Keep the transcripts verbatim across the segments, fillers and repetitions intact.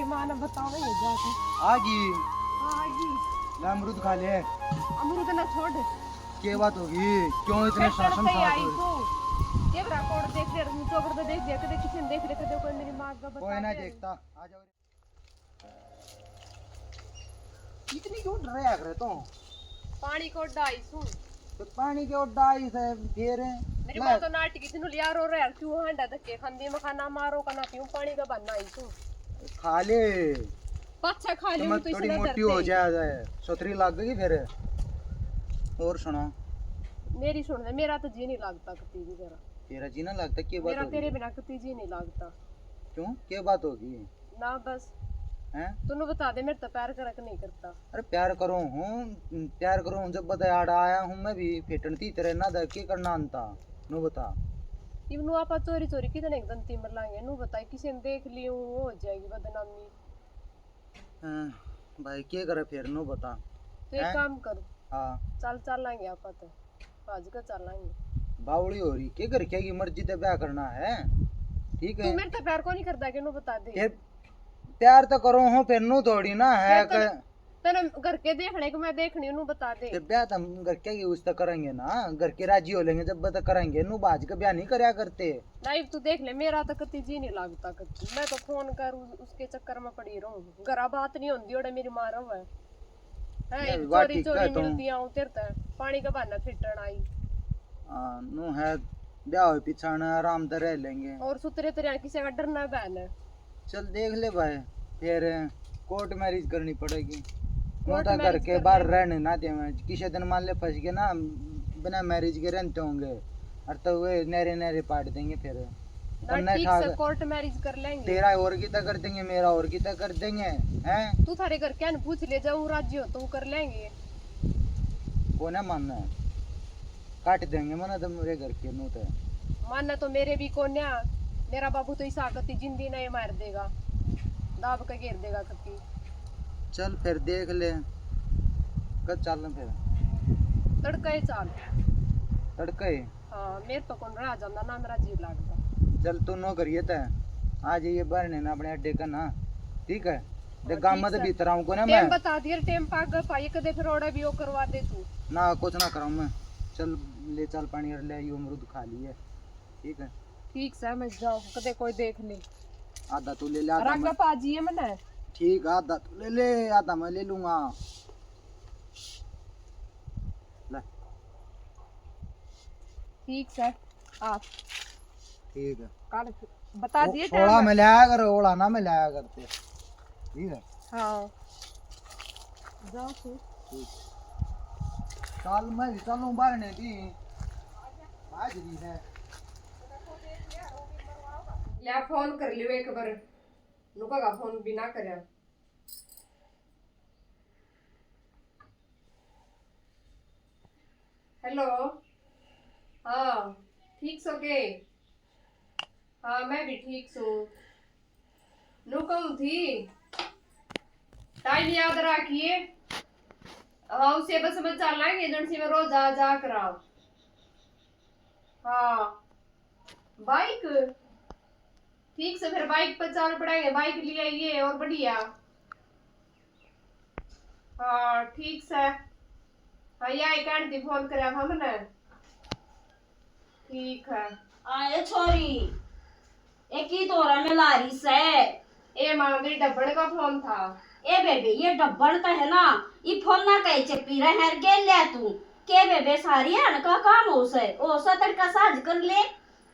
माँ ने बतावे ये जाके। आ गई। हाँ, आ गई। ले अमरूद खा ले। अमरूद ना छोड़। के बात होगी? क्यों इतने शासन खास हो? ये बड़ा कोड देख ले, चौकड़ पे देख ले, कदे किसी ने देख ले, कदे कोई मेरी माँ का बता कोई ना दे। देखता। आ जाओ। इतनी क्यों डर रहा है तू? पानी को डाई सू। तो पानी के डाई से फिर मेरी माँ तो नाटकी थी, लिया रो रहा है, क्यों हांडा धक्के खांदी, मखाना मारो का ना पीऊं, पानी का बहाना आई सू। खा ले। पाछा खा ले, तो थोड़ी मोटी हो जाए, सोतरी लग गई फिर। और सुना। मेरी सुन ले, मेरा तो जी नहीं लगता कती भी जरा। तेरा जी ना लगता? के बात मेरा तेरे बिना कती जी नहीं लगता। क्यों, के बात होगी? ना बस। हैं? तू नू बता दे, मेरे तो प्यार करक नहीं करता। अरे प्यार करो हूँ, प्यार करो हूँ, जब बता आड़ा आया हूँ मैं भी फेटन ती तेरे ना दे, के करना अंता? नू बता। इब नू आपा चोरी चोरी कितने एक दिन ती मर लांगे, नू बता, किसी ने देख ली हूँ, वो हो जाएगी बदनामी। हाँ, भाई, के करे फिर, नू बता। तो एक हैं? काम कर। हाँ। चल, चल लांगे आपा तो। भाज के चलांगे। बावली हो रही के, घर क्या की मर्जी ते ब्याह करना है? ठीक है। तू मेरे ते प्यार को नहीं करता के, नू बता दे। फिर प्यार तो करो हो, फिर नू थोड़ी ना है फिर तन-, के तने घर के देखने के मैं देखनी, नू बता दे। फिर ब्याह तो हम घर क्या की उस तक करेंगे ना, घर के राजी हो लेंगे जब तक करेंगे, नू भाज के ब्याह नहीं करया करते। नहीं, तू देख ले, मेरा तो कति जी नहीं लगता कति। मैं तो फोन करूँ, उसके चक्कर में पड़ी रहूँ। घरा बात नहीं होंदी, ओड़े मेरी माँ रहे। हैं, चोरी चोरी मिलती आऊं तेरे ते, पानी का बहाना फिटण आई। हाँ, नू है, ब्याह होए पिछाण आराम ते रह लेंगे। और सुतरे तेरे किसी का डर ना बहन। चल देख ले भाई, फिर कोर्ट मैरिज करनी पड़ेगी। कोर्ट तो घर के बाहर रहने ना देवे। किसी दिन मान ले फंस गए ना, बिना मैरिज के रहते होंगे, और तो वे नहरे नहरे पाट देंगे फिर। ना, ठीक से कोर्ट मैरिज कर लेंगे। तेरा और किता कर देंगे, मेरा और किता कर देंगे, हैं? तू थारे घर क्या न पूछ ले, जाऊं राजी हो तो कर लेंगे। कोने मानना है, काट देंगे मना तो मेरे घर के नू ते। मानना तो मेरे भी कोन्या, मेरा बाबू तो इसा कती जिंदी नहीं मार देगा, दाब के घेर देगा कती। चल फिर देख ले, कब चल फिर? तड़का ही चाल। तड़का ही? हाँ, मेरे तो कौन रहा जांदा ना, मेरा जी लागदा। चल तू नो करिए तै, आ जाइए बाहर ने ना अपने अड्डे का ना, ठीक है? देख हाँ, गाम में तो भीतर आऊं को ना मैं। बता दिए टेम पाग पाई, कदे फिर ओड़ा भी ओ करवा दे तू। ना, कुछ ना कराऊं मैं। चल ले, चल पानी और ले, यो अमरूद खा लिए, ठीक है? ठीक से, मैं जाऊं, कदे कोई देख ले। आधा तू ले ले, आधा मैं पा जिए मने। ठीक, आधा तू ले ले, आधा मैं ले लूंगा। ले। ठीक सै, आ। ठीक है। काट, बता दिए छोला टाइम। मिलाया कर, ओला ना मिलाया करते। ठीक है। हाँ। जाओ तू। ठीक। चल, मैं भी चलूं बाहर ने भी। आज भी है। ले फोन कर लियो एक बार। नुका का फोन भी ना करया। हेलो, हाँ, ठीक सो के? हाँ, मैं भी ठीक सूं। नु कहूँ थी, टाइम याद रखिए। हाँ, उसे बस में चल लाएंगे, जन सी में रोज आ जा कराओ। हाँ, बाइक ठीक से, फिर बाइक पर चल पड़ेंगे, बाइक ले आइए और बढ़िया। हाँ, ठीक से। हाँ, या एक आंटी फोन करया था मने। ठीक है। आए छोरी, एक ही तोरा में लारी से। ए माँ, मेरी डब्बड़ का फोन था। ए बेबे, ये डब्बड़ तो है ना, ये फोन ना कहे चपी रहे हर गेल ले तू। के बेबे, सारी हन का काम हो से, ओ सा तड़का साज कर ले।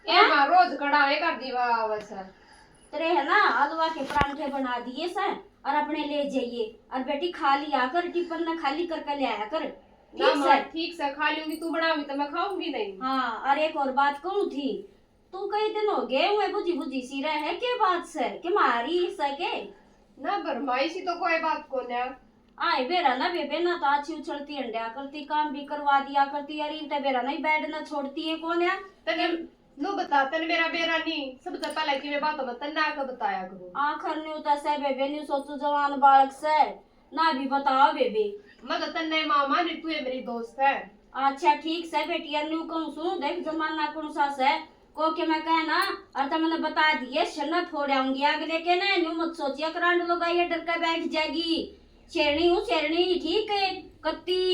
ए माँ, रोज कड़ा एक आधी बार आवे से। तेरे है ना, आलूआ के परांठे बना दिए से, और अपने ले जाइए, और बेटी खा लिया कर, टिफिन ना खाली करके ले आया कर। ना ठीक माँ, से? ठीक से खा लूंगी, तू बनाऊंगी तो मैं खाऊंगी नहीं। हाँ, और एक और बात कहूँ थी, तू कई दिन हो गए हुए बुझी बुझी सी रहे है, के बात से, के मारी से के? ना भरमाई सी तो कोई बात कोन्या। आए बेरा ना बेबे ना तो अच्छी उछलती हंड्या करती, काम भी करवा दिया करती, यार इन ते बेरा ना ही बेड ना छोड़ती है कोन्या। तने नु बता, तने मेरा बेरा नहीं, सबसे पहले की मैं बात बता, ना का बताया करूँ। आखिर न्यू तो से बेबे, न्यू सोचू जवान बालक से, ना भी बताओ बेबे। मैं तो तन्ने माँ मानी, तू है मेरी दोस्त है। अच्छा ठीक से बेटी, यार न्यू कहूँ सू, देख जमाना कौन सा से, को के मैं कह ना, और तो मैंने बता दिए, शरना फोड़ आऊंगी अगले के ना, न्यू मत सोचिया करांड लुगाई ये डर के बैठ जाएगी। शेरनी हूँ, शेरनी, ठीक है, कत्ती।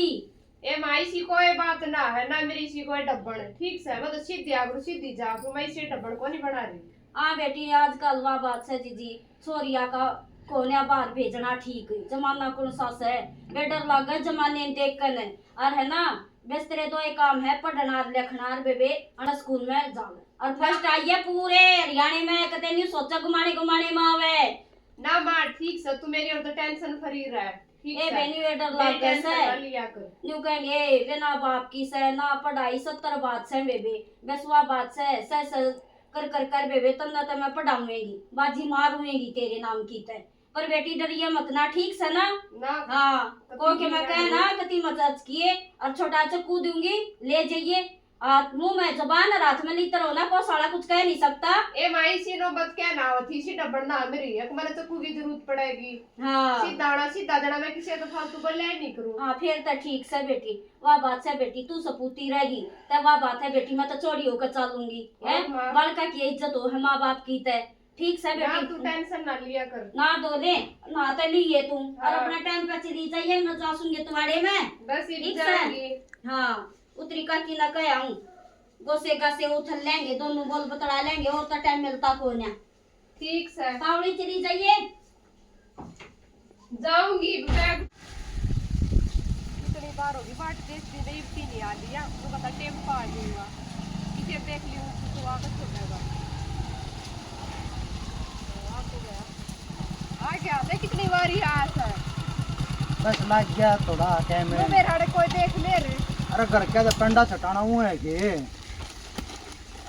ए माँ, इसी कोई बात ना है, ना मेरी इसी कोई डब्बण, ठीक से, मैं तो सीधी आगरू, सीधी जागरू, मैं इसी डब्बण को नहीं बना रही। हाँ बेटी, आजकल वा बात से जीजी, छोरिया का कोन्या बाहर भेजना ठीक, जमाना कौन सा से, बे डर लागे जमाने देख कर। और है ना, बस तेरे दो एक काम है, पढ़ना और लिखना और बेबे अन स्कूल में जावे। और फर्स्ट आई है पूरे हरियाणा में, कते नहीं सोचा घुमाने घुमाने में आवे। ना माँ, ठीक से, तू मेरी और तो टेंशन फ्री रह, ठीक ए से। बेनी, वे डर मेरी लाग गया टेंशन से। ना लिया कर। न्यू कहेंगे, "ए, वे ना बाप की से, ना पढ़ाई, सत्तर बात से बेबे, बस वा बात से, से, से कर, कर, कर बेबे, तन्ना तो मैं पढ़ाऊंगी, बाजी मारूंगी तेरे नाम की ते।" पर बेटी, डरिए मत ना, ठीक से ना? ना। हाँ, तब को के मैं कहना, कती मजाक किए और छोटा चक्कू दूंगी, ले जाइए। आ, मुंह में जबान और हाथ में लीतर हो ना, को साला कुछ कह नहीं सकता। ए माई, सी नौबत क्या ना होती, सी डबड़ ना मेरी, एक मैंने चक्कू की जरूरत पड़ेगी। हाँ। सीधा आना, सीधा जाना, मैं किसी तो फालतू बोलिया ही नहीं करूँ। हाँ, फिर तो ठीक से बेटी, वा बात से बेटी, तू सपूती रहेगी, ते वा बात है बेटी, मैं तो चोरी होकर चलूंगी, और हैं? माँ। बालका की इज्जत हो है माँ बाप की ते। ठीक से ना, बेटी। तू टेंशन ना लिया कर। ना दो ले, ना तो लिए तू। और हाँ। अपना टाइम पे चली जाइए, मैं जासूंगी तुम्हारे में। बस ये ठीक से। जाऊंगी। हाँ, उतरी काकी ना कह आऊं। गोसे गासे उथल लेंगे, दोनों बोल बतला लेंगे, और तो टाइम मिलता को ना। ठीक से। तावड़ी चली जाइए। जाऊंगी, बैग। इतनी बार होगी, बाट देखती नहीं, इतनी नहीं आ लिया, वो कहता टेम्पो आ जाएगा, इसे देख लियो, तो आगे छोड़ेगा। आ तो गया, आ गया, देख कितनी बारी आया सर। बस लग गया थोड़ा टाइम। वो मेरे आड़े कोई देख ले रे। अरे घर के तो कंडा छटाना हुआ है के?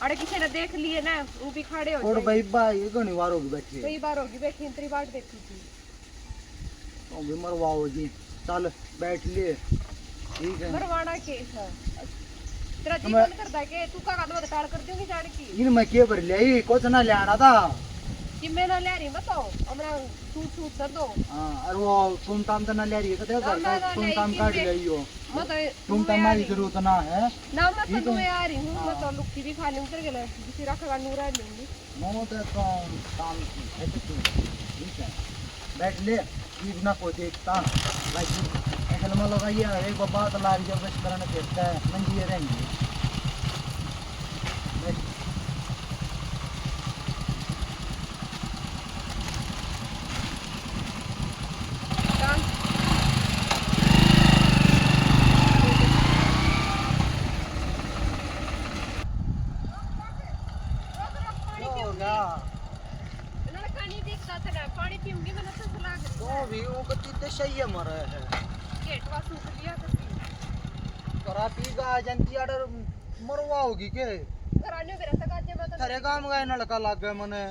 अरे किसी ने देख लिए ना, वो भी खड़े हो और जाएंगे। भाई, भाई, ये घणी बार होगी बैठी। कई बार होगी बैठी, तेरी बाट देखी थी। तो भी मरवाओ जी, चल बैठ ले। ठीक है। मरवाना के है? तेरा जी मैं मन करता है कि तू का कान में टाल कर दूंगी जान की। इन मैं के भर ले आई, कुछ ना ले आना था। कि मैं ना ले रही, बताओ, हमरा सूट सूट कर दो। हाँ, और वो तुम ताम तो ना ले रही है, कदे ना, घर ना, का ना, तुम ले ताम ही काट ले। ले आई हो। मैं तो तुम तो हमारी जरूरत ना है। ना, मैं तो ठीक है। मैं आ रही हूँ, मैं हाँ। तो लुक्की भी खा लूँ, तेरे के लिए किसी रखेगा, नूरा लूंगी। मौत है तो काम है तो क्यों? ठीक है, बैठ ले, चीज ना कोई देखता। भाई जी, असल में लगाइए, एक बार बात ला रही है, बस करने फिरता है, मंगी ये रहेंगे। बैठ। क्या हो गया? नलका नहीं दिखता तेरा, पानी पीऊंगी मैं, नशा से लाग रही तो है। भी वो कति तो सही है मरे है। गेटवा सूख लिया कति। करा पी गा जंती आडर मरवा होगी के? घराने मेरा तक आज मैं तो थारे काम गए नलका लाग गए मने।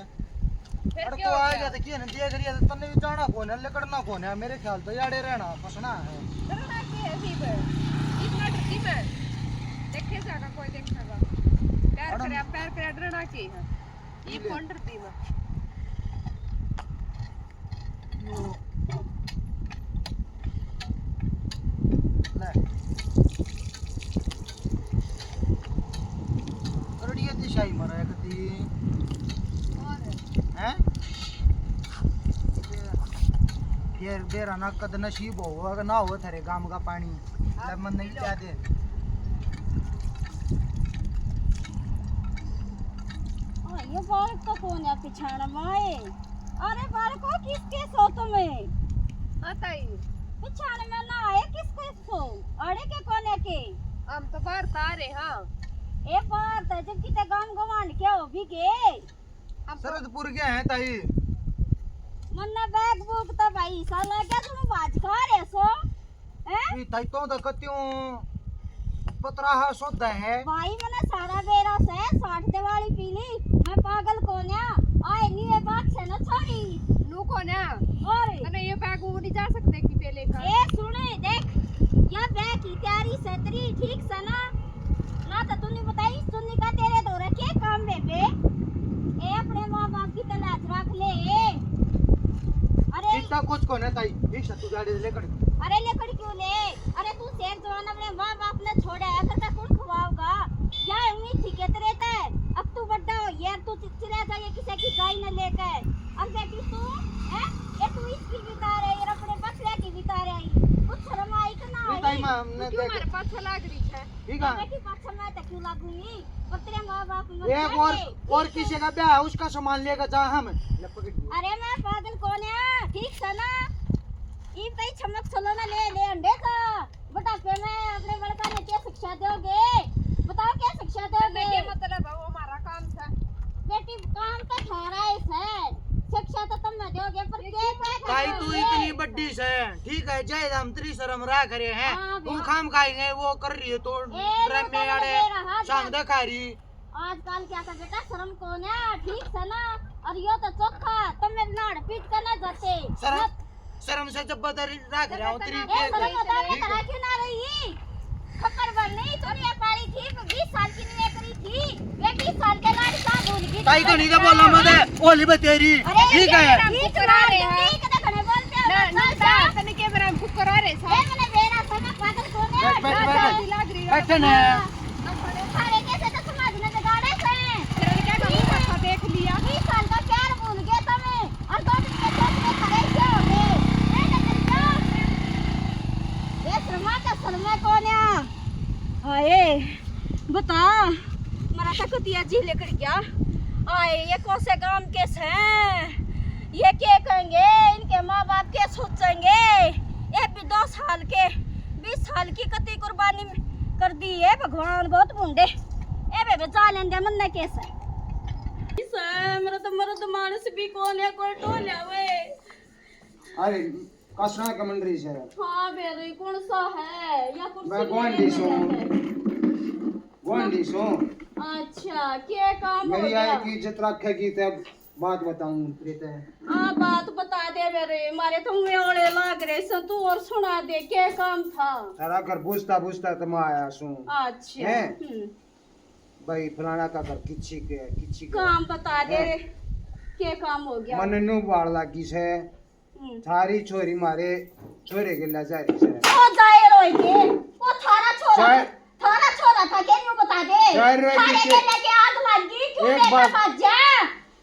फिर अरे क्या तो हो आ गया? गया तो किए ना देख लिया तो तन्ने भी जाना कौन है, लिकड़ना कौन है, मेरे ख्याल तो याड़े रहना फंसना है। डरना के है फिर? इतना डरती मैं। देखे जागा कोई देखेगा। प्यार अरे करे, प्यार करे डरना के है? ये ले। कौन डरती मैं? यो। ले। करड़िया ती शाही मरा है कती। और? हैं? फिर बेरा ना कद नसीब हो, अगर ना हो थारे गाम का पानी। ले मन नहीं क्या दे। हाँ, ये बालक तो कौन है पिछाण माए? अरे बालको, किसके सो तुम्हें? हाँ ताई। पिछाण में ना आए, किसके सो? अड़े के कोने के? हम तो बाहर था रे, हाँ। ए बाहर था, जब किते गांव गवांड क्या हो भी गए? हम तो सरदपुर के हैं ताई। मन्ना बैग बुक तो भाई, साला क्या तुम भाज खा रहे सो? हैं? ई ताई तो तो कत्यूं पतरा हा सोधा है। भाई, मने सारा बेरा से साठ दिवाली पी ली। मैं पागल कोन्या। आए नी वे बात से ना छोड़ी। नू कोन्या। और? तने ये बैग वो नहीं जा सकते कि पहले का। ए, सुने, देख, या बैग की तैयारी से तेरी ठीक से ना? ना तो तूने बताई, सुन्नी का तेरे धोरे के काम बेबे? ए, अपने माँ बाप की तो लाज रख ले, ए। अरे। इतना कुछ कोन्या ताई, ठीक से तू गाड़ी लेकर। अरे, लेकर क्यों ले? अरे तू शेर जवान अपने माँ बाप ने छोड़ा है, अगर तक कौन खवाओगा? या उम्मीद थी के तेरे ते? अब तू बड़ा हो यार, तू चि-, चला जाए किसी की गाय न लेकर। और बेटी तू, हैं? ये तू इसकी बिता रहे और अपने बछड़े की बिता रही। कुछ शर्म आई कि ना ये आई? ताई माँ, हमने तू क्यों देख हमारे पाछे लाग रही है? ठीक है। बेटी पाछे मैं तो क्यों लागूंगी? पर तेरे माँ बाप मर एक जाएंगे। और, और किसी का ब्याह है, उसका सामान लेकर जा हम। ले पकड़ लिया। अरे मैं पागल कौन है? ठीक से ना? इब तई चम्मच सोलो ना ले, ले अंडे का। बुढ़ापे में अपने लड़का ने क्या शिक्षा दोगे? बताओ, क्या शिक्षा दोगे? ये मतलब है, वो हमारा काम था। बेटी, काम तो थारा ही है, शिक्षा तो तुम ना दोगे, पर ये क्या, क्या ताई, तू करोगे? इतनी बड़ी से, ठीक है, जाए हम तेरी शर्म रहा करे हैं। हाँ, तू बेटा। खाम खाएंगे, वो कर रही है, तो ए, ड्रामे आड़े शाम दिखा रही। आजकल क्या था बेटा, शर्म कौन है, ठीक से ना? और यो तो चोखा, तुम मेरे नाड़ पीट कर ना जाते। शर्म, शर्म से जब बदर रख रहा हूँ, तेरी ए, शर्म बता, ये ठीक है। करा क्यों ना रही? खप्पर भर नहीं, तूने ये पाली थी, बीस साल की नहीं करी थी। ये बीस साल के लाड का भूल गई। ताई को नहीं तो बोला मत, ओली बे तेरी। अरे, ठीक है। ये चुरा रहे हैं। कदे खड़े बोलते हो, ना, ना, ना, तने के मेरा कुकर आ रहे, ए, मैंने बेरा था, मैं पागल कौन है? बैठ, बैठ, बैठ, बैठ। बैठ ना। थारे कैसे तो समाज ने बिगाड़े से। तेरे क्या कमी था, देख लिया। बीस साल का प्यार भूल गए तमे और दो दिन के सोच में खड़े क्या हो गए? ए, डंगर क्या? ए, शर्मा का शर्मा कौन है? हाय, बता। मरा था कुतिया जी लेकर गया। आए, ये कौन से गांव के से? ये क्या कहेंगे? इनके माँ बाप क्या सोचेंगे? ये भी दो साल के, बीस साल की कती कुर्बानी कर दी है भगवान, बहुत भूंडे। ए बे, बचा लेंदे मन ने कैसे? इस, मेरा तो मर्द मानस भी कौन है, कोई टोल्या वे। अरे, कसना कमंडरी से। हाँ, मेरे कौन सा है? या कुर्सी मैं ले गुआंढी लेते सूं। हैं। गुआंढी सूं। अच्छा, क्या काम हो मेरी गया? आय की इज्जत रखेगी तब बात बताऊं तेरे ते। हाँ, बात बता दे मेरे, मारे तो मुँह ओले लाग रहे से, तू और सुना दे, क्या काम था? तेरा घर बुझता बुझता तो मैं आया सूं। अच्छा, हैं? हम्म। भाई फलाना का घर किच्छी के है, किच्छी के है। काम बता दे हैं? रे, क्या काम हो गया? मन नू बाढ़ लागी से। हम्म। थारी छोरी मारे छोरे के ला जा रही से। ओ जाए रोए के, ओ थारा छोरा जाए। था, थारा छोरा था के न्यू बता दे। जाए रोए थारे के के लेके आग लग गई, क्यों एक लेके बात भाग जा?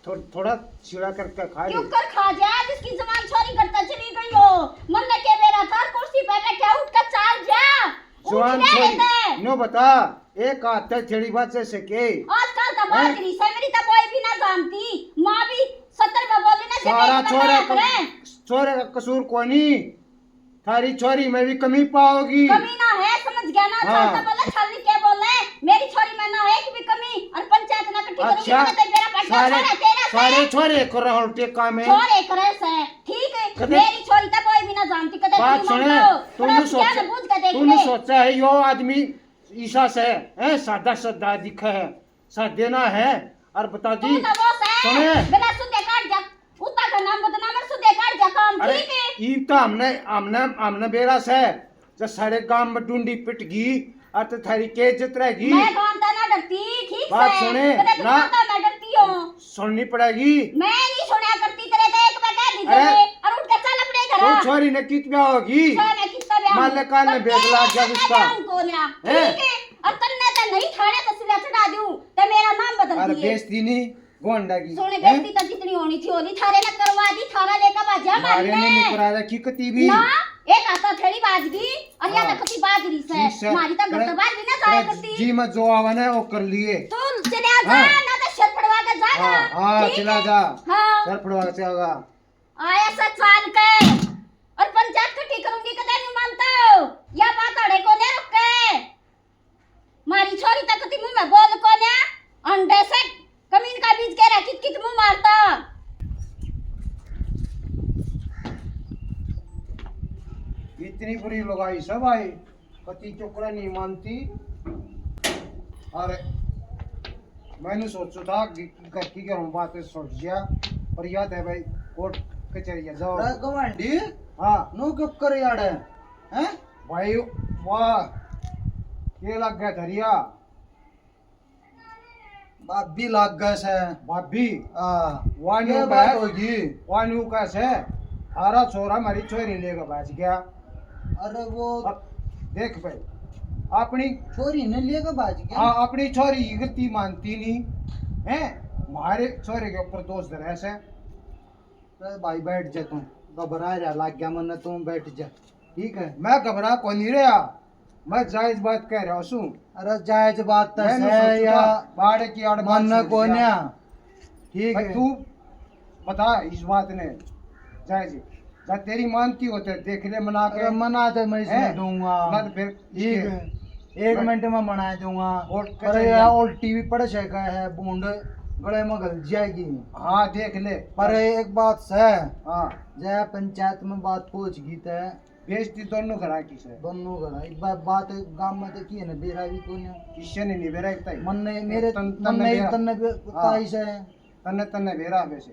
थो-, थोड़ा छिड़ा करके खा ले। क्यों कर खा जा, जिसकी जवान छोरी घर तक चली गई हो। मन ने के बेरा था, कुर्सी पे बैठा उठ के चाल जा। उठ जवान ले छोरी, लेते। नो बता, एक हाथ ते छेड़ी बात से के। आजकल तो बात हैं? नहीं से मेरी तो कोई भी ना जानती। माँ भी सत्तर में बोली ना, सारा छोरा क-, छोरे का कसूर कोनी। थारी छोरी में भी कमी पाओगी। कमी ना है, समझ गया ना? हाँ। चलता बोले, छलनी के बोले, मेरी छोरी में ना है एक भी कमी। और पंचायत ना इकट्ठी करूंगी, अच्छा, तो तेरा बच्चा सारे, छोरा, तेरा से। सारे छोरे कर रहा हूँ टेका में। छोरे करे से, ठीक है? कदे मेरी छोरी तो कोई भी ना जानती, कदे बात तू सुने, मानता हो। तूने थोड़ा ज्ञान सोचा, बूझ के देख तूने ले। सोचा है यो आदमी ईसा से, हैं, सादा सादा दिखे है, सादे ना है, और बता दी। तू तो वो से, सुने। मेरा सुधे काट जा, उता का नाम बदनाम और सुधे काट जा काम, अरे, ठीक है? ई तो हमने, हमने, हमने बेरा से, जब सारे गांव में डूंडी पिट गई, और तो थारी के इज्जत रहेगी? मैं गांव ता ना डरती, ठीक बात से। सुने, कदे तू ना। गांव ता मैं डरती हूँ। सुननी पड़ेगी। मैं नहीं सुना करती तेरे, देख मैं कह दी अरे, तेरे, और उठ के चल अपने घर। तू छोरी ने कित ब्याह होगी? छोरी ने कित ब्याह मान ले होगी? कान में पर बेग तेरे लाग गया से उसका। ब्याह को ना, हैं? ठीक है? और तन्ने तो नहीं थाने तो सिला चढ़ा दूं, तो मेरा नाम बदल अरे दिए। बेइज्जती नहीं, गोंडा की, सोने हैं? बेइज्जती तो जितनी होनी थी, होली थारे ने करवा दी, थारा लेकर भाजा मारी मारे ने ने। नहीं करा रखी कती भी। ना, एक हाथ थेड़ी बाज गई, और या हाँ। तो कती बाज रही से। ठीक से। मारी तो घर अरे, तो बाज भी ना जाया अरे करती। जी मैं जो आवा ना, वो कर लिए। तू चले आ जा, हाँ। ना तो सर फड़वा के जागा। हाँ, हाँ, ठीक चला है? जा। हाँ। सर फड़वा के जागा। आया से चाल के, और पंचायत इकट्ठी करूंगी, कदे नहीं मानता हो। या बात अड़े को ले रुक के। मारी छोरी तक ती मुंह में बोल कोन्या, अंडे से कमीन का बीज के रहा, कित कित मुंह मारता। इतनी बुरी लुगाई सब आई, कती चुकरा नहीं मानती। और मैंने सोचा था कि घर की घरों बात सुलझ गया, पर याद है भाई, कोर्ट कचहरी जाओ। अरे गवांडी, हाँ। नो क्यों करे आड़े, हैं? भाई, वाह, ये लग गया धरिया। भाभी लाग गए से। भाभी? हाँ। वाह, ये न्यू बात कह, होगी। वाह, न्यू कह से, थारा छोरा हमारी छोरी लेके भाज गया। अरे वो अब देख भाई, अपनी छोरी ने लेके भाज गया। हाँ, अपनी छोरी की गलती मानती नहीं। हैं? म्हारे छोरे के ऊपर दोष धरे से। अरे भाई, बैठ जा तू, घबरा रहा लग गया मन्ने, तू बैठ जा, ठीक है? मैं घबरा कोनी रहा, मैं जायज बात कह रहा हूँ। अरे जायज बात तो मैं नहीं है सोचू या था, बाड़े की आड़ बात मन्ने छोड़ कोन्या, दिया। ठीक भाई, है? तू बता इस बात ने, जायज, जब तेरी मानती हो तो देख ले मना के। अरे मना तो मैं इसने हैं? दूंगा। ना तो फिर ठीक इसके है, एक बस। मिनट में मना दूंगा। और पर कैसे यार, जाए? और टीवी पड़ सका है, बूंद गले में घल जाएगी। हाँ, देख ले। पर एक बात से, हाँ। जय पंचायत में बात पहुंच गई तो बेइज्जती दोनों घरा की से। दोनों घरा। एक बात, बात गांव में तो की है ना, बेरा भी कोई नहीं। किसने नहीं बेरा इतना ही? मन ने, मेरे तन-, मन तन्ने ने, बेरा। तन्ने बे-, हाँ। ताई से। तन्ने, तन्ने बेरा वैसे।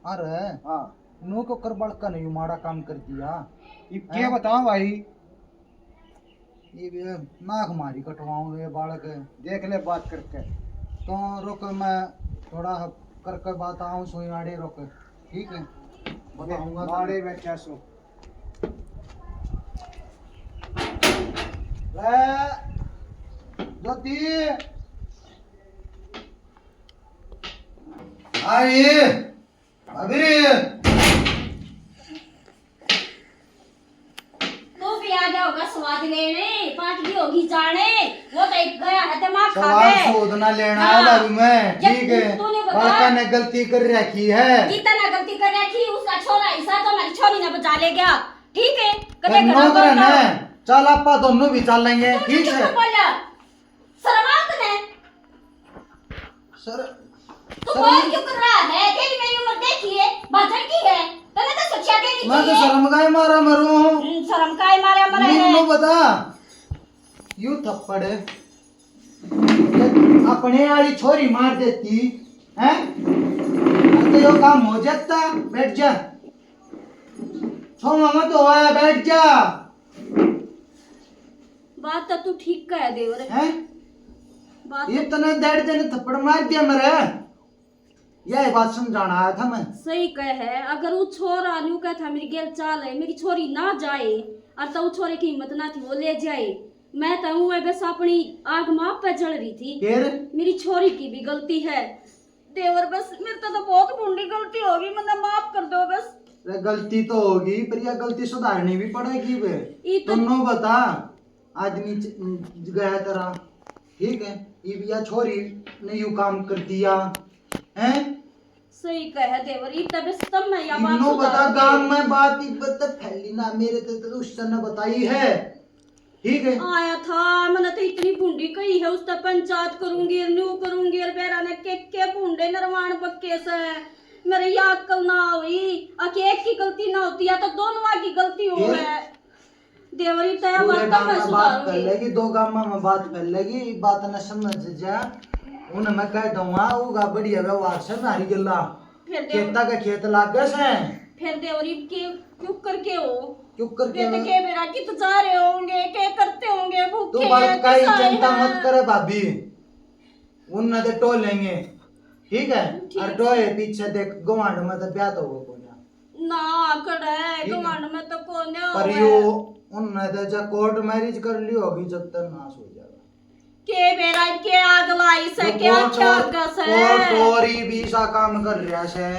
अरे, हाँ। नू को कर बड़का ने यू माड़ा काम कर दिया। ये हैं? क्या बताऊं भाई? ये भी नाक मारी कटवाऊं ये बालक। देख ले बात करके। तो रुक, मैं थोड़ा करके बात आऊं सुई आड़े, रुक, ठीक है? बताऊंगा माड़े तन्ने। बैठा सो। ले, ज्योति। आई। अभी तू भी आ गया होगा स्वाद लेने, पार्टी होगी जाने। वो तो एक गया है दिमाग खा सवाल के। शोधना लेना है हाँ। भाभी मैं, जब ठीक है? तूने बता। बालका ने गलती कर रखी है। गीता ने गलती कर रखी, उसका छोरा ऐसा तो हमारी छोरी ने बचा ले गया, ठीक है? कदे फिर करा नो करे ना। चल, आपा दोनों भी चलेंगे, तू ठीक चुप है? बोल। शर्म आ तने? सर, तू शर्म बोल क्यों कर रहा है? तेरी मेरी उम्र देखी है, भाजन की है। तने तो शिक्षा देनी मैं तो चाहिए। शर्म का ही मारा मरूं हूँ। हम्म, शर्म का ही मारा मरा है। मीनू बता, यू थप्पड़ अपने वाली छोरी मार देती, हैं? अब तो यो काम हो जाता। बैठ जा, छो मामा तो आया, बैठ जा। बात तो तू ठीक कह देवर। हैं? बात ये तो तने डैड ने थप्पड़ मार दिया मेरे। यही बात समझाना आया था मैं। सही कह है, अगर वो छोरा न्यू कहता मेरी गेल चाल है, मेरी छोरी ना जाए, और तो वो छोरे की हिम्मत ना थी वो ले जाए। मैं तो हूँ बस अपनी आग माँ पे जल रही थी। फिर? मेरी छोरी की भी गलती है। देवर बस मेरे तो, तो बहुत भूंडी गलती होगी, मन्ने माफ कर दो बस। अरे गलती तो होगी, पर यह गलती सुधारनी भी पड़ेगी बे। ई तो दोनों बता, आदमी च-, गया तेरा, ठीक है, इब या छोरी ने यू काम कर दिया, हैं? सही कह देवर, इब तब बस तब मैं या बात इन्नो बता, सुधारूंगी। गांव में बात इब तक फैली ना, मेरे ते तो उसने बताई है, ठीक है? आया था, मैंने तो इतनी भूंडी कही है, उससे पंचायत करूंगी और न्यू करूंगी और बेरा ने के, के भूंडे नरवान बक्के से। मेरे या अक्ल ना हुई, अके एक की गलती ना होती, या तो दोनों की गलती हो ये है। देवरी तय पूरे बात गांव में बात फैलेगी, दो गांव में बात फैलेगी, बात न समझ जा, उन मैं कह दूंगा, वो गा बढ़िया व्यवहार से नारी गल्ला। फिर देव- खेता के खेत लागे से। फिर देवरी के क्यों करके हो? क्यों करके वे तो हो? के बेरा कित जा रहे होंगे, के करते होंगे, भूखे तू बात हैं, का ही किस आए चिंता हैं? मत करे भाभी, उनने तो टो लेंगे, ठीक है? ठीक। और टोए पीछे देख, गवांड में तो ब्याह तो हो कोन्या। ना, कड़े, ठीक है। गवांड में तो कोन्या पर होवे। यो, उनने तो जा कोर्ट मैरिज कर ली होगी, जब तक नाश हो जाएगा। के बेरा के आग लाई से, जो क्या कोर्ट क्या और, आग से? कोर्ट और ही भी ऐसा काम कर रहा से।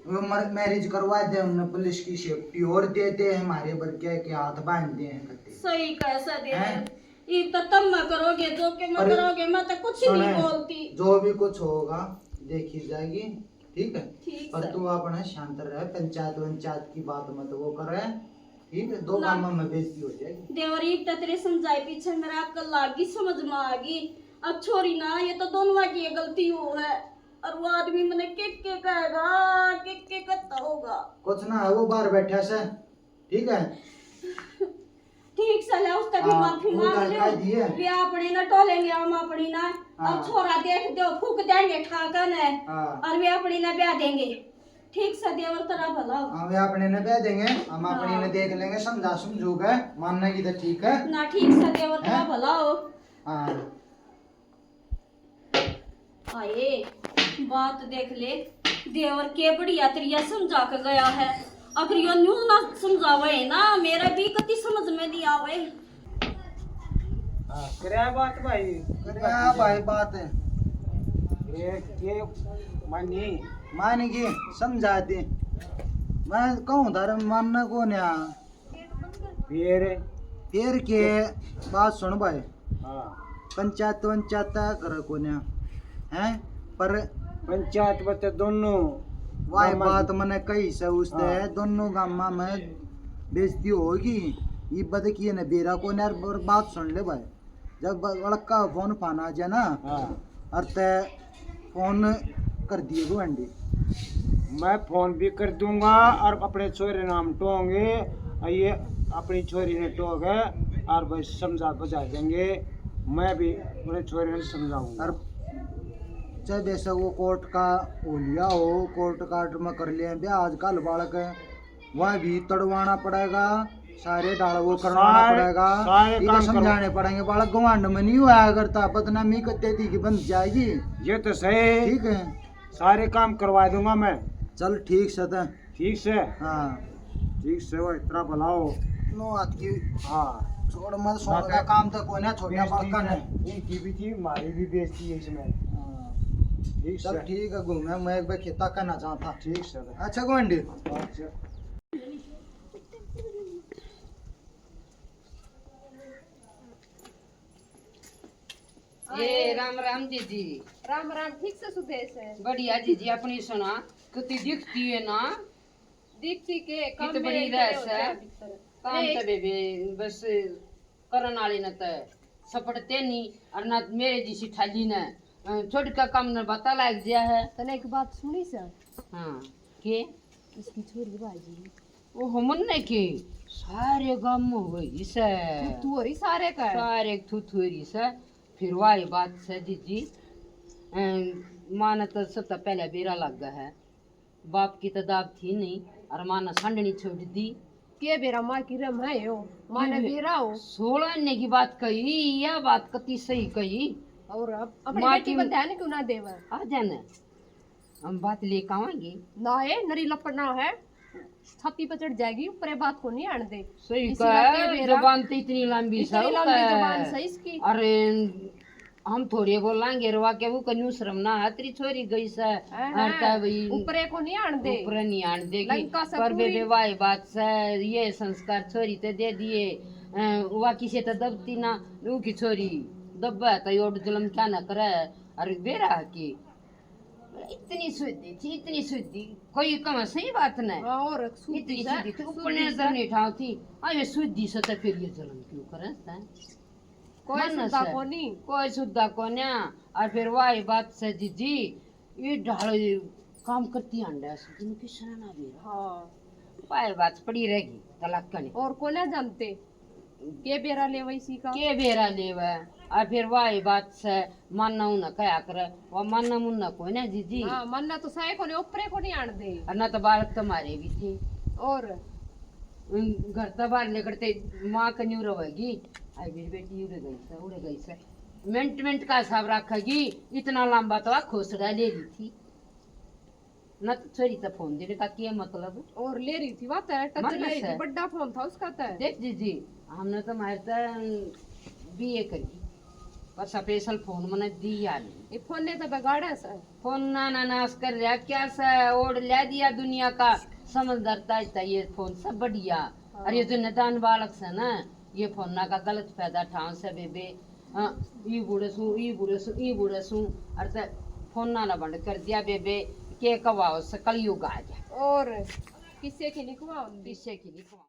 वो मर-, मैरिज करवा दे उन्हें, पुलिस की सेफ्टी और दे दे, हमारे बरके के हाथ बांध दे हैं कते। सही कह से दे हैं? दे। इब तो तब मैं करोगे, जो के मैं पर करोगे, मैं तो कुछ ही नहीं सुने, बोलती। जो भी कुछ होगा, देखी जाएगी, ठीक है? ठीक पर सर। तू अपना शांत रह, पंचायत वंचायत की बात मत वो करे, ठीक है? दो ना। कामों में बेइज्जती हो जाएगी। देवर, इब तो तेरे समझाए पीछे मेरा अक्ल लाग गई, समझ में आ गई। अब छोरी ना, ये तो दोनों की ये गलती हो है। और वो आदमी मने के के कहेगा, के के कहता होगा। कुछ ना है, वो बाहर बैठा से, ठीक है? ठीक से ले, उसका भी हाँ, माफी वो मांग तो ले। कह दिए। वे अपने ना टोलेंगे, हम अपनी ना। हाँ। और छोरा देख दो, फूक देंगे ठाका ने। हाँ। और वे अपनी ना ब्याह देंगे। ठीक से देवर तेरा भला हो। हाँ, वे अपने ने ब्याह देंगे, हम अपनी हाँ। ने देख लेंगे, समझा समझू के, मानने की तो ठीक है। ना, ठीक से देवर तेरा हैं? भला हो। हाँ। हाय, बात देख ले, देवर के बढ़िया तरिया समझा के गया है। अगर यो न्यू ना समझावे ना, मेरे भी कति समझ में नहीं आवे। हाँ, करे बात भाई। करे भाई बात है। ये, ये मानी। मान गई, समझा दे। मैं कहूँ थारे मानना को ना। फिर? फिर के? बात सुन भाई। हाँ। पंचायत, पंचायत तय करे कोन्या, हैं? पर पंचायत में तो दोनों वाह, मामा बात जी। मने कही से उससे, हाँ। दोनों गामा में बेइज्जती होगी। ये बद किए ने बेरा कोन्या, और बात सुन ले भाई। जब बड़का फोन फाना जे ना, हाँ। और ते फोन कर दिए गुआंढी। मैं फोन भी कर दूंगा और अपने छोरे नाम टोंगे, और ये अपनी छोरी ने टोक है, और भाई समझा बुझा देंगे। मैं भी अपने छोरे ने समझाऊंगा। और चाहे बेशक वो कोर्ट का हो लिया हो, कोर्ट कार्ड में कर लिया ब्याह, आजकल बालक है, वह भी तड़वाना पड़ेगा, सारे डाल वो करवाना सारे, पड़ेगा, सारे इधर काम समझाने पड़ेंगे। बालक गवांड में नहीं हुआ करता, बदनामी कर दे दी कि बन जाएगी। ये तो सही। ठीक है। सारे काम करवा दूंगा मैं। चल ठीक से तो। ठीक से? हाँ। ठीक से, वो इतना बुलाओ। नो हाथ की। हाँ। छोड़ मत, सोने का काम तो कोई ना, छोटा बेइज्जती बालका ने। इनकी भी थी, हमारी भी बेइज्जती है इसमें। हाँ। ठीक चल से। ठीक है, घूमे, मैं एक बार खेता करना चाहता। ठीक से। अच्छा गुआंढी। अच्छा। ए, राम राम जीजी। राम राम, ठीक से सुदेश है? बढ़िया जीजी, अपनी सुना, कितनी दिखती है ना। दिखती के, काम कित में बड़ी इतने रहस हो है। जाए भीतर। काम ए, तो बेबे, बस करण आले न त सपटते नहीं, और ना मेरे जिसी ठाली न, अ, छोड़ का काम न बता लाग गया है। तने एक बात सुनी सर? हाँ। के? इसकी छोरी भाई जी। ओहो, मन्ने के सारे गाम में हो रही से। थू थू हो रही सारे का। सारे थू थू हो रही से। फिर वाही बात से जीजी, अ, माँ ने तो सब तो पहले बेरा लग गया है। बाप की तो दाब थी नहीं, और माँ ने सांडनी छोड़ दी। के बेरा माँ की रम है हो, माँ ने ये बेरा हो। सोलह आने की बात कही, यह बात कति सही कही। और अब अपनी माँ बेटी की पर ध्यान क्यों ना देवे? आ जाने। हम बात लेके आवांगे। ना है, नरी लपट ना है, छाती पे चढ़ जाएगी, ऊपर ये बात को नहीं आन दे। सही इसी कहा, बात ये बेरा, जबान तो इतनी लंबी इतनी सा लंबी है। जबान सही इसकी। अरे, हम थोड़े बोलांगे, रवा के वो कन्नू शर्म ना है, तेरी छोरी गई से, हाँ, हरता हाँ। भाई, ऊपरे को नहीं आन दे। ऊपरे नहीं आन देगी। लंका से पर पूरी बेबे, वाही बात से, ये संस्कार छोरी ते दे दिए, अ, वा किसे तो दबती ना, ऊ की छोरी दब्बा तो ओड जुलम क्या ना करे, अरे बेरा की। इतनी सुधी थी, इतनी सुधी, कोई कम सही बात नहीं। हाँ, और सुधी इतनी से, सुधी थी, ऊपर सुधी नजर से। नहीं ठाव थी। आ ये सुधी से तो फिर ये जुलम क्यों करे तैं? कोई मन सुधा से। कोनी। कोई सुधा कोन्या। और फिर वाही बात से जीजी, ये ढाल काम करती आंडा से, तुम किस ना भी। हाँ। वाही बात पड़ी रहेगी, तलाक करने। और कोन्या जानते? के बेरा लेवे इसी का? के बेरा लेवे? और फिर वाही बात से, मानना उन्हें कहा करे, वो मानना मुन्ना कोई ना जीजी। हाँ, मानना तो सही कोनी, ऊपरे को नहीं आन दे। और ना तो बालक तुम्हारे भी थे। और? उन घर तो बाहर निकलते माँ कन्यू रहेगी। आई मेरी बेटी उड़ गई से, उड़ गई से। मिनट मिनट का हिसाब रखेगी, इतना लंबा तो खोसड़ा ले ली थी। ना तो छोरी तो फोन देने का क्या मतलब? और ले रही थी, बात है, टच मन ले रही से। थी, बड़ा फोन था उसका तो। देख जीजी, हमने तो मारे तो बीए करी, पर स्पेशल फोन मने दिया नहीं। ये फोन ने तो बिगाड़ा से। फोन ना, ना नाश कर लिया, क्या से ओढ़ लिया दिया दुनिया का, समझदार ताई था ये फोन सब बढ़िया। हाँ। और ये जो नादान बालक से ना, ये फोन ना का गलत फायदा ठाव से बेबे। हाँ, ई बूढ़े सू, ई बूढ़े सू, ई बूढ़े सू, अर ते फोन ना बंद कर दिया बेबे, के कवाओ से कलयुग आ गया। और किससे की नहीं कवाओ? किससे की नहीं कवाओ?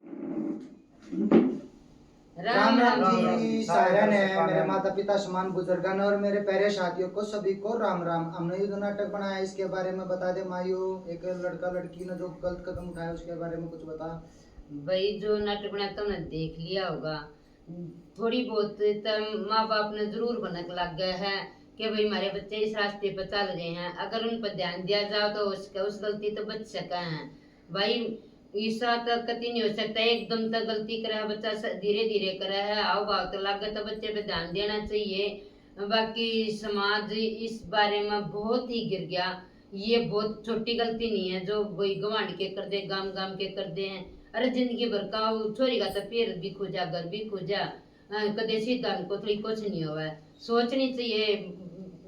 राम राम जी सारे ने, मेरे माता पिता समान बुजुर्गों ने और मेरे प्यारे साथियों को सभी को राम राम। हमने ये जो नाटक बनाया इसके बारे में बता दे मायो, एक लड़का लड़की ने जो गलत कदम उठाया उसके बारे में कुछ बता। भाई जो नाटक बनाया तुमने देख लिया होगा, थोड़ी बहुत तो माँ बाप ने जरूर भनक लग गया है कि भाई हमारे बच्चे इस रास्ते पर चल रहे हैं, अगर उन पर ध्यान दिया जाओ तो उसका, उस गलती तो बच सके हैं। भाई ईसा तो कति नहीं हो सकता, एकदम तो गलती करे है बच्चा, धीरे धीरे करे है, हाव भाव तो लागे तो बच्चे पे ध्यान देना चाहिए। बाकी समाज इस बारे में बहुत ही गिर गया। ये बहुत छोटी गलती नहीं है जो कोई गवांड के कर दे, गाम गाम के कर दे हैं। अरे जिंदगी भर का वो छोरी का तो पेट भी खोजा, घर भी खोजा, अ, कदे सीधा कोथली कुछ नहीं होवे। सोचनी चाहिए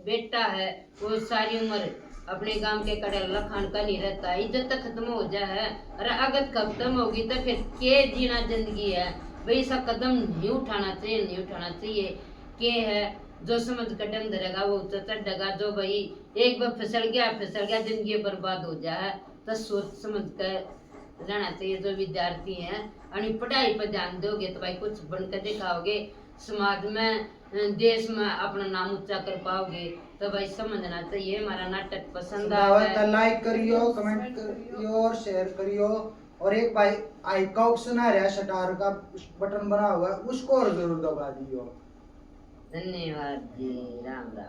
बेटा है, वो सारी उम्र अपने गांव के कड़े लखान का नहीं रहता, इज्जत तो खत्म हो जा है। और अगत खत्म होगी तो फिर के जीना जिंदगी है भाई? ऐसा कदम नहीं उठाना चाहिए, नहीं उठाना चाहिए। के है जो समझ कदम धरेगा वो ऊंचा चढ़ेगा। जो भाई एक बार फिसल गया, फिसल गया, जिंदगी बर्बाद हो जा है। तो सोच समझ कर रहना चाहिए। जो विद्यार्थी हैं अपनी पढ़ाई पर ध्यान दोगे तो भाई कुछ बन के दिखाओगे, समाज में, अ, देश में अपना नाम ऊंचा कर पाओगे। तो भाई समझना चाहिए। हमारा नाटक पसंद आवे तो लाइक करियो, कमेंट करियो और शेयर करियो। और एक भाई आई का ऑप्शन आ रहा है, स्टार का बटन बना हुआ है, उसको और जरूर दबा दियो। धन्यवाद जी, राम राम।